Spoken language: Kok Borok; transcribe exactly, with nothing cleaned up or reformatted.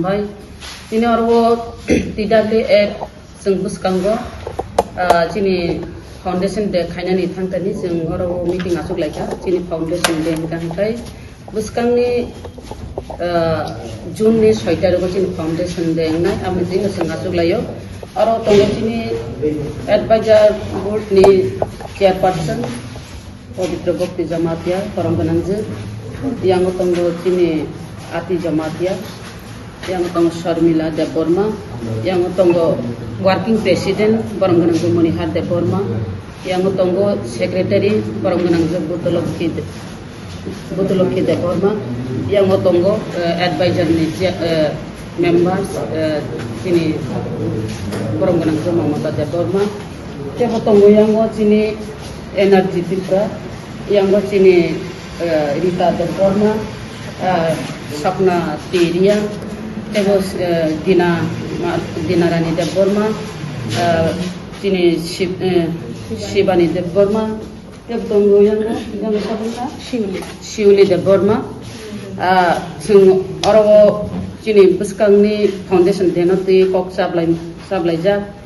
Bai, chini oro T W F chwng bwskango, ah, chini Foundation Day khainani thangtani chwng oro meeting achuk laikha, chini Foundation Day hwnkha hwnkhe bwskangni, ah, June ni soi tarikgo chini Foundation Day wngnai, aboni chini chwng achuk laio. Oro tongo chini Advisor Board ni Chairperson, Pabitra Bhakti Jamatia, borom gwnangjwk. Yango tongo chini Ati Jamatia. Yango tongo Sharmila Debbarma. Yango tongo Working President, borom gwnangjwk Monihar Debbarma. Yango tongo Secretary, borom gwnangjwk Bhutulokhi De-, Bhutulokhi Debbarma. Yango tongo, eh, Advisor ni chair-, eh, members, eh, chini borom gwnangjwk Mamata Debbarma. Teibo tongo yango chini Energy Tripura, yango chini, eh, Rita Debbarma, eh, Sapna Teria, teibo, eh, Dina Ma-, Dina Rani Debbarma, eh, chini Shib-, eh, Shibani Debbarma, teibo tongo yango, yango sabuna Shiuli, Shiuli Debbarma. Ah, chwng oro chini bwskangni Foundation Day no twi kok chaplai, chaplaijak.